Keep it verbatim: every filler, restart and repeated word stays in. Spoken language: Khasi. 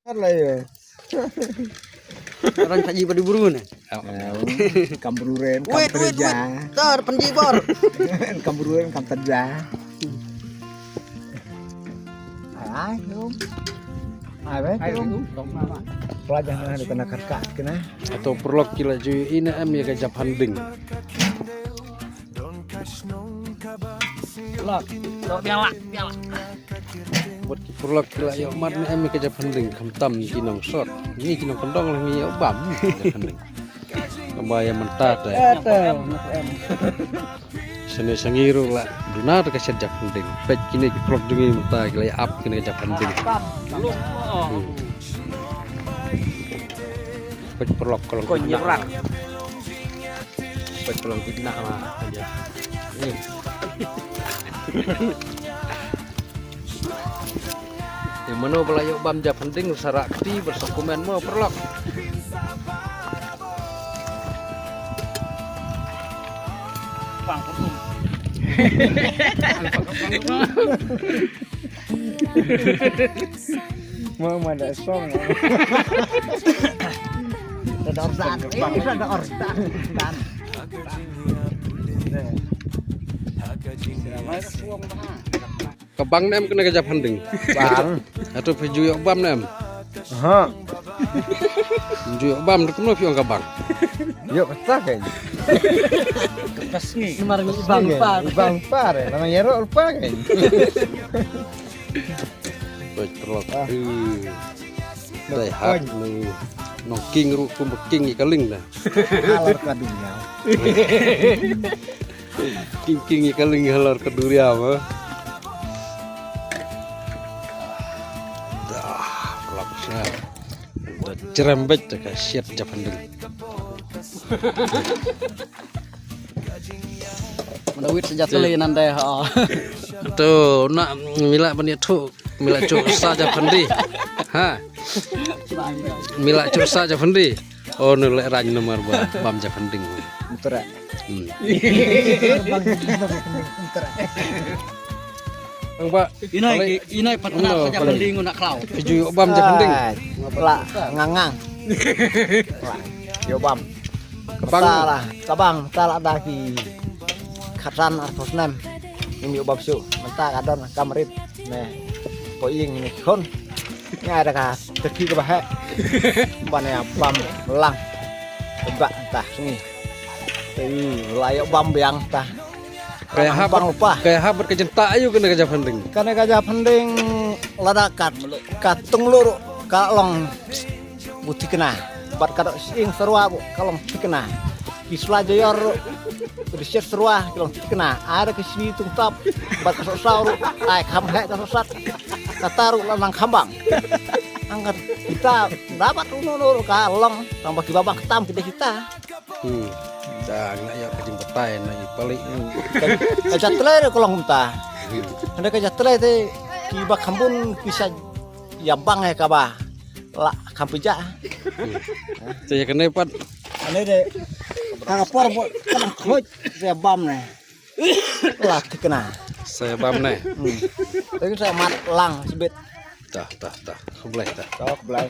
Lah ya. Orang tak jibat di buru ni. Kam bru ren, kam wait, wait, terja. Wait. Tar, penjibor. Kam bru ren, kam terja. Ai, yum. Ai, weh, yum. Pelajar na di tengah kerka kena. Atau perlok kila ju ina em ya ka Japan ding. Lok, lok biang lak, biang lak. Bad ki paralok ki la ïoh mad ne em ïa ka jaka pyndiang, khamtam ki nongsot. Ngi ki nongkyndong la ngi ïoh bam ïa ka jaka pyndiang. Tangba ïa mynta te. Ate. Sene sha ngi ruh la duna te ka shet jaka pyndiang. Peit kine ki paralok jong ngi mynta ki la ïa ap kine ka jaka pyndiang. Hmm. Peit paralok ka long. Konyrak. Peit ka long kidnap ma. Ni. Te mano ba la ïoh bam jaka pyndiang sa rah kti bad sa comment mo paralok. Pang pang. Mama da song. Ada orsan. Eh, ada orsan. Ka bang ne em kane ka jaka pyndiang? Bang. Hato phi ju ïoh bam ne em? Ha. Ju ïoh bam, kumno phi ong ka bang? Ïoh kata kan. Kertas ni. Namar ngi bang par. Bang par, eh. Namar ïaroh par kan. Baik, terlok. Ah. Eh. Dai hak nu. Nongking ruh kum king ïa ka lieng da. Halor ka dunia. King king ïa ka lieng halor ka duria ma. Dah, lak sha. Dah jerembet ka shet jaka pyndiang. Manda wit sa jaka tele nanda ha. To na mila ban ïathuh, mila chuh sa jaka pyndiang. Ha. Mila chuh sa jaka pyndiang. Oh, nu leh rang namar ba bam jaka pyndiang. Betul. Hmm. Ang ba, inai, inai pat na sa jaka pyndiang na khlaw. Phi ju ïoh bam jaka pyndiang. La ngang ngang. Ïoh bam. Ka bang. Ka bang, ta la da ki khatsan arphew snem. Ngim ïoh bam shuh. Mynta ka don kam rit. Ne. Poi ïing ne khun. Nga da ka teki ka ba heh. Ban ïa bam lang. Ba ta sngi. Te la ïoh bam biang ta. Ka ïahap bang lupa. Ka ïahap bad ka jingtah aïu kane ka jaka pyndiang? Kane ka jaka pyndiang lada kat, ka tungluh ruh ka long bu thikna. Bad ka dok sing sarwa bu ka long thikna. Ki sla jayar ruh, ki shet sarwa ki long thikna. Ada ki sni tungtap bad ka sot saw ruh, ai kham heh ka sot sat. Kata ruh la nang kham bang. Angkat kita dapat unu unu ruh ka long, tang ba ki babang ktam kita kita. Hmm. Da nga ïa ka jingbatai na i palik. Ka jatlai re ka long kumta. Hmm. Hynda ka jatlai te ki ba khambun ki sa ïa bang eh ka ba la kham pija. Hmm. Te ïa kane pat. Ane de. Ha ka por bo ka lang khoj te bam ne. La thikna. Sa ïa bam ne. Hmm. Te sa mat lang sibit. Tah tah tah. Khublei tah. Khublei.